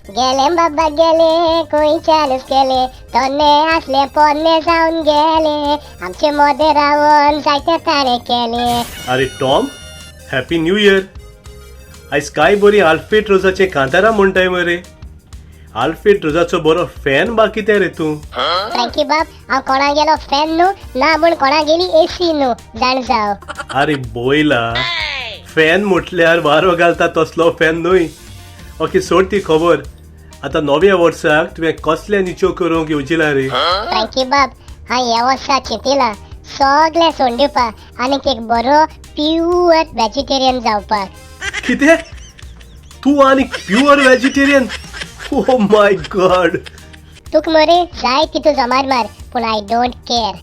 गेले बाबा गेले, खंयच्यानूच गेले, तन्ने आसले पोन्ने जावन गेले, आमचे मोदे रावन जायते ताणें केले. अरे टॉम, हॅपी न्यू इयर. आयज काय बरी आल्फ्रेड रोजाचें कांतारां म्हणटाय मरे. आल्फ्रेड रोजाचो बरो फॅन बा कितें रे तूं? फ्रँकी बाब, हांव कोणागेलो फॅन न्हू ना म्हूण कोणागेली एसी न्हू, जाण जाव. अरे बोयला, फॅन म्हटल्यार वारो घालता तसलो फॅन न्हय. ओके, सोड ती खबर. आतां नव्या वर्साक तुवें कसलें निचो करूंक येवजिलां रे? फ्रँकी बाब, हांव ह्या वर्सा चिंतिलां सगळें सोडून दिवपाक आनीक एक बरो प्युअर वेजिटेरियन जावपाक. कितें? तूं आनी pure vegetarian? Oh my God! तुक मरे जाय तितू जमार मार, पूण I don't care.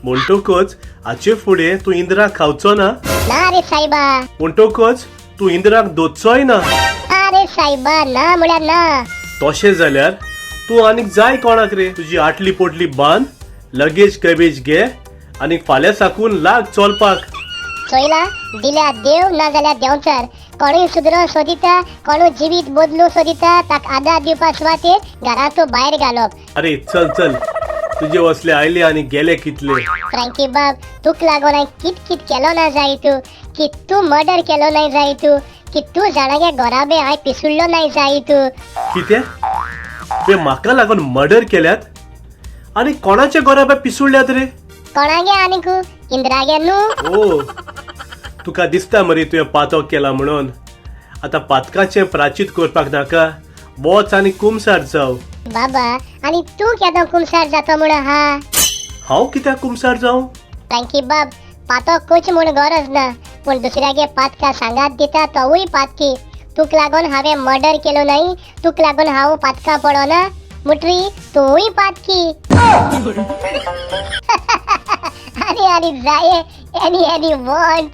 म्हणटकच हाचे फुडें तूं इंद्राक खावचो ना? ना रे सायबा. म्हणटकच तूं इंद्राक दोतचोय ना? ना रे सायबा, ना म्हळ्यार ना. तशें जाल्यार तूं आनीक जाय कोणाक रे? तुजी आटली पोटली बांद, लगेज कॅबेज घे आनी फाल्यां साकून लाग चलपाक. चोयला, दिल्या देव ना जाल्यार देंवचार. कोणूय सुदरो सोदिता, कोणूय जिवीत बदलू सोदिता, ताका आदार दिवपा सुवातेर घरांतू भायर घालप. अरे चल चल, तुजे वसले आयले आनी गेले कितले. फ्रँकी बाब, तुक लागून हांवें कित कित केलो ना जाय तूं. कितू मर्डर केलो नाय जाय तूं. कितू जाणांगे घराबे हांवें पिसुडलो नाय जाय तूं. कितें? तुवें म्हाका लागून मर्डर केल्यात? आनी कोणाचे गोराबे पिसुडल्यात रे? कोणागे आनीक, इंद्रागे न्हू. ओ, तुका दिसता मरे तुवें पातक केला म्हणून. आतां पातकाचें प्राचीत करपाक नाका. वच आनी कुमसार जाव. बाबा, आनी तूं केदो कुमसार जातो म्हूण आहा? हांव कित्याक कुमसार जावं? फ्रँकी बाब, पातक करचें म्हूण गरज ना, पूण दुसऱ्यागे पातकां सांगात दिता तोवूय पातकी. तुक लागून हांवें मर्डर केलो न्हय, तुक लागून हांव पातकां पडना मुटरी तूंय पातकी. आनी आनी जाये एनी एनी वॉन्ट.